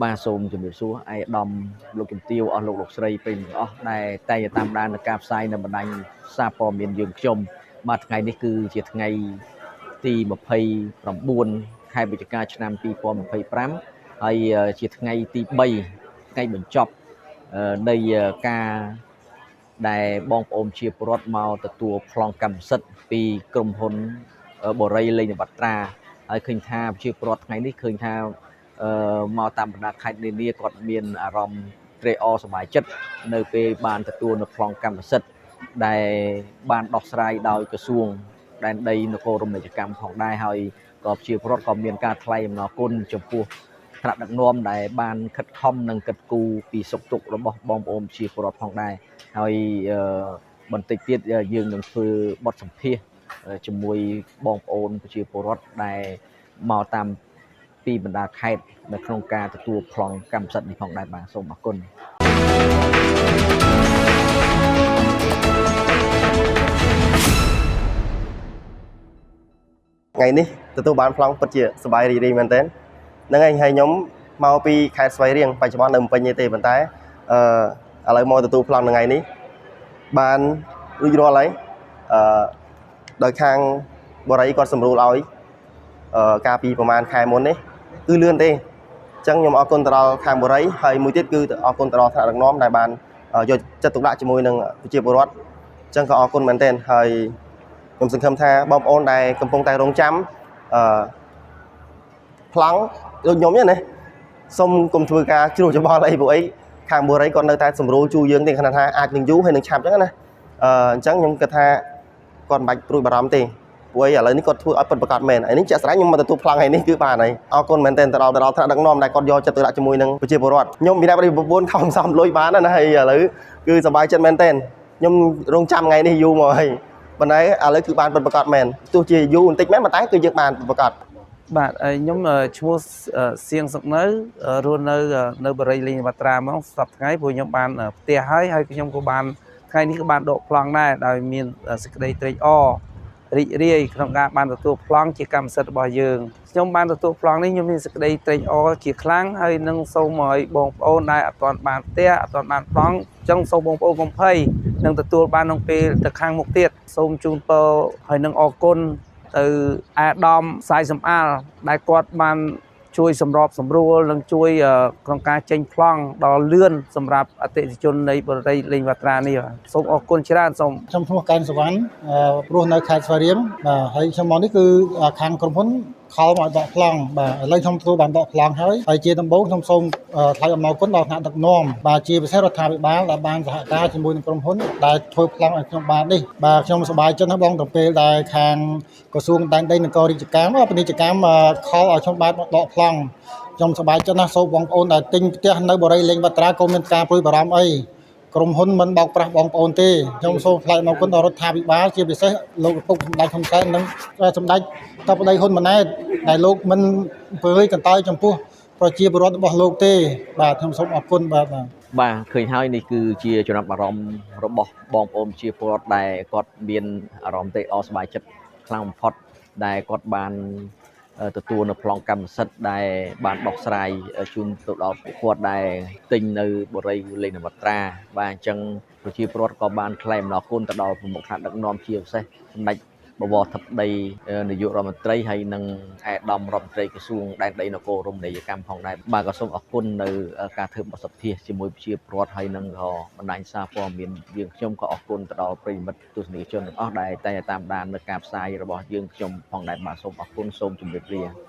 បាទសូមជម្រាបសួរឯកឧត្តមលោកជំទាវអស់លោកលោកស្រីប្រិយមិត្តទាំងអស់ដែលតែងតាមដាននៅការផ្សាយនៅបណ្ដាញសារព័ត៌មានយើងខ្ញុំបាទថ្ងៃនេះគឺជាថ្ងៃទី29ខែវិច្ឆិកាឆ្នាំ2025ហើយជាថ្ងៃទី3ថ្ងៃបញ្ចប់នៃការដែលបងប្អូនជាពលរដ្ឋមកទទួលប្លង់កម្មសិទ្ធិពីក្រុមហ៊ុនបូរីលេងនវត្រាហើយឃើញថាប្រជាពលរដ្ឋថ្ងៃនេះឃើញថាមកតាមបណ្ដាខេត្តនានាគាត់មានអារម្មណ៍ត្រេកអរសប្បាយចិត្តនៅពេលបានទទួលនៅប្លង់កម្មសិទ្ធិដែលបានដោះស្រាយដោយក្រសួងដែនដីនគររមណីយកម្មផងដែរហើយក៏ប្រជាពលរដ្ឋក៏មានការថ្លែងអំណរគុណចំពោះថ្នាក់ដឹកនាំដែលបានខិតខំនិងគិតគូរពីសុខទុក្ខរបស់បងប្អូនប្រជាពលរដ្ឋផងដែរហើយបន្តិចទៀតយើងនឹងធ្វើបទសម្ភាសន៍ជាមួយបងប្អូនប្រជាពលរដ្ឋដែលមកតាមពីបណ្ដាខេត្តនៅក្នុងការទទួលប្លង់កម្មសិទ្ធិនេះផងដែរបាទសូមអរគុណ ថ្ងៃនេះទទួលបានប្លង់ពិតជាសប្បាយរីករាយមែនទែនហ្នឹងហើយហើយខ្ញុំមកពីខេត្តស្វាយរៀងបច្ចុប្បន្ននៅភ្នំពេញទេប៉ុន្តែអឺឥឡូវមកទទួលប្លង់ថ្ងៃនេះបានរួចរាល់ហើយអឺដោយខាងបរិយគាត់សម្រួលឲ្យអឺកាលពីប្រហែលខែមុននេះគឺលឿនទេអញ្ចឹងខ្ញុំអរគុណទៅដល់ខាងបរិយហើយមួយទៀតគឺអរគុណទៅដល់ថ្នាក់ដឹកនាំដែលបានយកចិត្តទុកដាក់ជាមួយនឹងប្រជាពលរដ្ឋអញ្ចឹងក៏អរគុណមែនទែនហើយខ្ញុំសង្ឃឹមថាបងប្អូនដែលកំពុងតែរងចាំអឺប្លង់ដូចខ្ញុំទេណាសូមកុំធ្វើការជ្រុះច្បល់អីព្រោះអីខាងបុរីគាត់នៅតែសម្រួលជួយយើងទេខណៈថាអាចនឹងយូរហើយនឹងឆាប់អញ្ចឹងណាអញ្ចឹងខ្ញុំគិតថាគាត់មិនបាច់ព្រួយបារម្ភទេព្រោះអីឥឡូវនេះគាត់ធ្វើឲ្យពិតប្រាកដមែនហើយនេះជាក់ស្ដែងខ្ញុំមកទទួលប្លង់ហើយនេះគឺបានហើយអរគុណមែនទែនទៅដល់ថ្នាក់ដឹកនាំដែលគាត់យកចិត្តទុកដាក់ជាមួយនឹងប្រជាពលរដ្ឋខ្ញុំពីណាប្តីប្រពន្ធខំសំលុយបានណាហើយឥឡូវគឺសប្បាយចិត្តមែនទែនខ្ញុំរងចាំថ្ងៃនេះយូរមកហើយប៉ុន្តែឥឡូវគឺបានពិតប្រាកដមែនទោះជាយូរបន្តិចមែនប៉ុន្តែគឺយើងបានពិតប្រាកដ បាទខ្ញុំឈ្មោះសៀងសុកនៅរស់នៅនៅបរិយលេងវត្រាហ្មងសប្តាហ៍ថ្ងៃព្រោះខ្ញុំបានផ្ទះហើយហើយខ្ញុំក៏បានថ្ងៃនេះក៏បានដកប្លង់ដែរដោយមានសេចក្តីត្រេកអររីករាយក្នុងការបានទទួលប្លង់ជាកម្មសិទ្ធិរបស់យើងខ្ញុំបានទទួលប្លង់នេះខ្ញុំមានសេចក្តីត្រេកអរជាខ្លាំងហើយនឹងសូមឲ្យបងប្អូនដែលអត់ទាន់បានផ្ទះអត់ទាន់បានប្លង់អញ្ចឹងសូមបងប្អូនកុំភ័យនឹងទទួលបានក្នុងពេលទៅខាងមុខទៀតសូមជូនពរហើយនឹងអរគុណទៅអាដាមសាយសំអាល់ដែលគាត់បានជួយសម្របសម្រួលនិងជួយក្នុងការចេញប្លង់ដ៏លឿនសម្រាប់អតិថិជននៃបរិយាលេងវត្រានេះសូមអរគុណច្រើនសូម ខ្ញុំឈ្មោះកែនសវណ្ណរស់នៅខេត្តស្វាយរៀងបាទហើយខ្ញុំមកនេះគឺខាងក្រុមហ៊ុនខលមកឲ្យដកប្លង់បាទឥឡូវខ្ញុំទទួលបានដកប្លង់ហើយហើយជាដំបូងខ្ញុំសូមថ្លែងអំណរគុណដល់ថ្នាក់ដឹកនាំបាទជាពិសេសរដ្ឋាភិបាលដែលបានសហការជាមួយនឹងក្រុមហ៊ុនដែលធ្វើប្លង់ឲ្យខ្ញុំបាននេះបាទខ្ញុំសប្បាយចិត្តណាស់បងទៅពេលដែលខាងក្រសួងដែនដីនគររាជកម្មពាណិជ្ជកម្មខលឲ្យខ្ញុំបានដកប្លង់ខ្ញុំសប្បាយចិត្តណាស់សូមបងប្អូនដែលទិញផ្ទះនៅបរិយាលេងវត្រាកុំមានការព្រួយបារម្ភអីក្រុមហ៊ុនមិនបោកប្រាស់បងប្អូនទេខ្ញុំសូមថ្លែងអំណរគុណដល់រដ្ឋាភិបាលជាពិសេសលោកឪពុកសម្ដេចហ៊ុនសែននិងសម្ដេចតបដីហ៊ុនម៉ាណែតដែលលោកមិនព្រហើយកន្តើយចំពោះប្រជាពលរដ្ឋរបស់លោកទេបាទខ្ញុំសូមអរគុណបាទបាទ បាទឃើញហើយនេះគឺជាចំណាប់អារម្មណ៍របស់បងប្អូនជាពលរដ្ឋដែលគាត់មានអារម្មណ៍ត្រេកអរសប្បាយចិត្តខ្លាំងបំផុតដែលគាត់បានទទួលនៅប្លង់កម្មសិទ្ធិដែលបានដោះស្រាយជូនទៅដល់ពួកគាត់ដែលទិញនៅបរិយាលេងនវត្រាបាទអញ្ចឹងប្រជាពលរដ្ឋក៏បានថ្លែងអំណរគុណទៅដល់ប្រមុខថ្នាក់ដឹកនាំជាពិសេសសម្ដេចបវរធិបតីនាយករដ្ឋមន្ត្រីហើយនិងឯកឧត្តមរដ្ឋមន្ត្រីក្រសួងដែនដីនគររមណីយកម្មផងដែរបាទក៏សូមអរគុណនៅការធ្វើបទសម្ភាសន៍ជាមួយប្រជាពលរដ្ឋហើយនិងក៏បណ្ដាញសារព័ត៌មានយើងខ្ញុំក៏អរគុណទៅដល់ប្រិយមិត្តទស្សនិកជនទាំងអស់ដែលតែងតាមដាននៅការផ្សាយរបស់យើងខ្ញុំផងដែរបាទសូមអរគុណសូមជម្រាបលា។